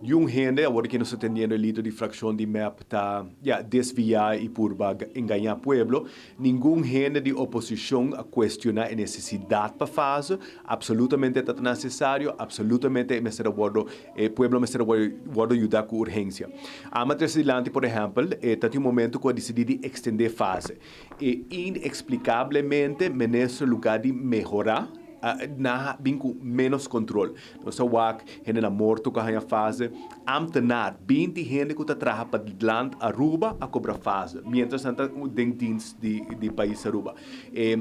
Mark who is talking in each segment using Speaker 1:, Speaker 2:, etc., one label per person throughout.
Speaker 1: Niun hende, awor cu nos ta tendiendo e lider di fraccion di MEP ta, ja, desvia y purba engaña pueblo, ningun hende di oposicion a cuestiona e necesidad pa fase. Absolutamente ta necesario, absolutamente mester wordo, pueblo mester wordo yuda cu urgencia. Ami a trece dilanti, por ehempel, ta un momento cu a dicidi di extende fase. Y inexplicablemente, minister, lugar di mehora, nan a bin cu menos control. Nos a wak hende na morto cu a fase, ambtenaar, 20 hende cu ta traha pa land Aruba a cobra fase, mientras nan ta den dienst di pais Aruba.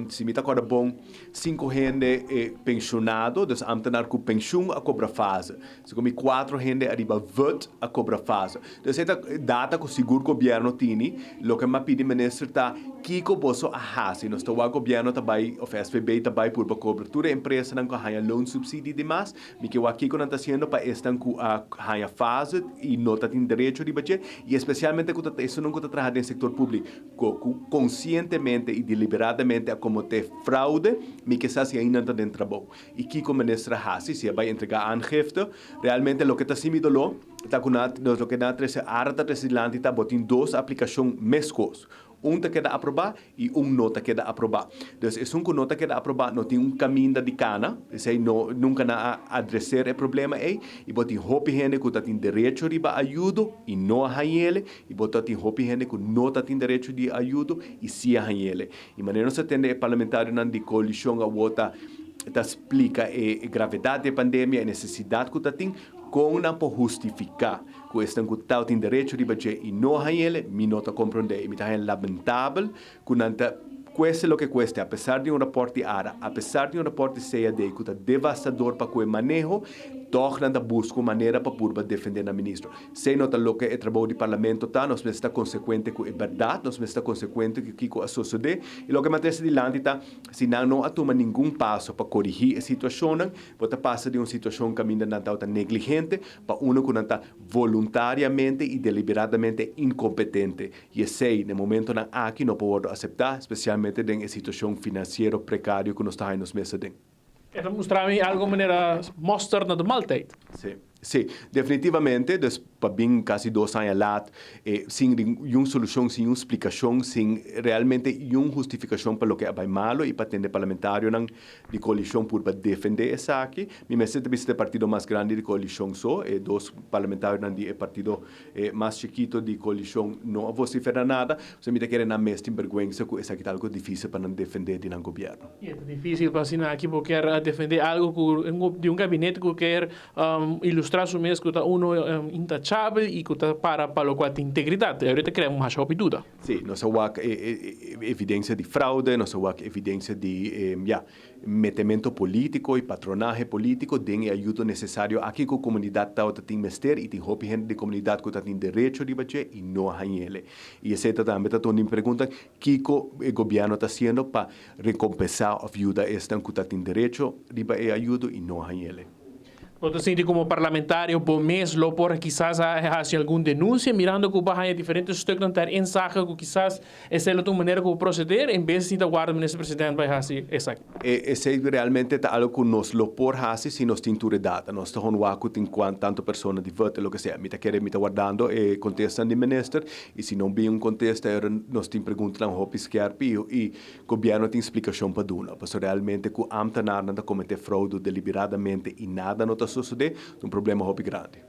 Speaker 1: Si mi ta corda bon, cinco hende pensionado, dus ambtenaar cu pensioen, a cobra fase. Si como cuatro hende ariba VUT a cobra fase. Dus e data cu sigur gobierno tin, loke mi a pidi minister ta kico boso a hasi. Nos ta gobierno tambe, of SVB tambe por cobra tur empresanan cu haya loonsubsidie di mas, mi kier wak kico nan ta haciendo pa esnan cu a haya fase y no ta tin derecho di budget y especialmente cu esnan cu ta traha den sector publico cu conscientemente y deliberadamente a comete fraude, mi kier sa si ainda ta den trabou. Y kico minister a hasi, si bay entrega aangifte. Realmente loke ta hasi mi dolor, ta cu loke nan a trece, ARA ta trece dilanti, ta bo tin dos aplicacion mescos. Un ta keda aproba y un no ta keda aproba. Dus esun cu no ta keda aproba no tin un caminda di cana, esey no, nunca nan a adresa e problema ey, y bo tin hopi hende cu tin derecho riba ayudo y no a hayele, y bo tin hopi hende cu no tin derecho di ayudo y si a hayele. Y manera nos a tende e parlamentarionan di coalicion a wota ta explica e gravedad di e pandemia y necesidad cu tin, con nan por hustifica cu esnan cu tin derecho di budget y no hayele, mi no ta comprende. Y mi ta lamentabel cu nan ta, cueste loke cueste, a pesar di un rapport di ARA, a pesar di un rapport di CAD cu ta devastador pa e maneho, toch nan ta busca manera pa purba defende e minister. Esey no ta loke e trabou di parlamento ta, nos mester ta consecuente cu e berdad, nos mester ta consecuente cu kico a sucede, y loke mi a trece dilanti ta, si nan no a tuma ningun paso pa corigi e situacion, bo ta pasa di un situacion caminda nan ta negligente pa uno cu nan ta voluntariamente y deliberadamente incompetente. Y esey, na momentonan aki, no por acepta, especialmente den e situacion financiero precario cu nos ta nos mes aden.
Speaker 2: E ta mustra mi algo manera mosterd na de maaltijd.
Speaker 1: Si, definitivamente, dus pa bin casi 2 aña laat, sin un solucion, sin un splicacion, sin realmente un hustificacion pa loke a bay malo y pa tende parlamentarionan di coalicion por defende esaki. Mi mester ta e partido mas grandi di coalicion so, dos parlamentarionan di partido mas chikito di coalicion no a vocifera nada, so mi ta kere nan mes tin berguensa cu esaki ta algo dificil pa nan defende di nan gobierno.
Speaker 2: Y ta dificil pa asina aki bo kier defende algo cu di un gabinete cu kier ilustra su mes cu ta uno intachabel y cu ta para pa loke ta integridad. Y ahorita crea mas hopi duda.
Speaker 1: Si, nos a wak evidencia di fraude, nos a wak evidencia di ja, metemento politico y patronahe politico den e ayudo necesario aki cu comunidad ta tin mester y tin hopi hende di comunidad cu tin derecho di bache y no a hayele. Y esey tambe ta un pregunta kico e gobierno ta haciendo pa recompensa of yuda esnan cu tin derecho di e ayudo y no a hayele.
Speaker 2: Bo ta sinti como parlamentario, bo mes lo por kisas haci algun denuncia, mirando cu bo a haya diferente stuk ter inzage cu kisas esey ta un manera con proceder, en bes di warda minister president bay haci esaki?
Speaker 1: Esey realmente ta algo cu nos lo por haci si nos tin tur data. Nos ta gewoon cu tin tanto persona di voto, loke sea. Mi ta kere, mi ta wardando e contesta di minister y si no bin un contesta, nos tin pregunta hopi skerpi y gobierno tin splicacion pa duna. Paso realmente cu ambtenaar ta comete fraude deliberadamente y nada no ta sucede, un problema hopi grandi.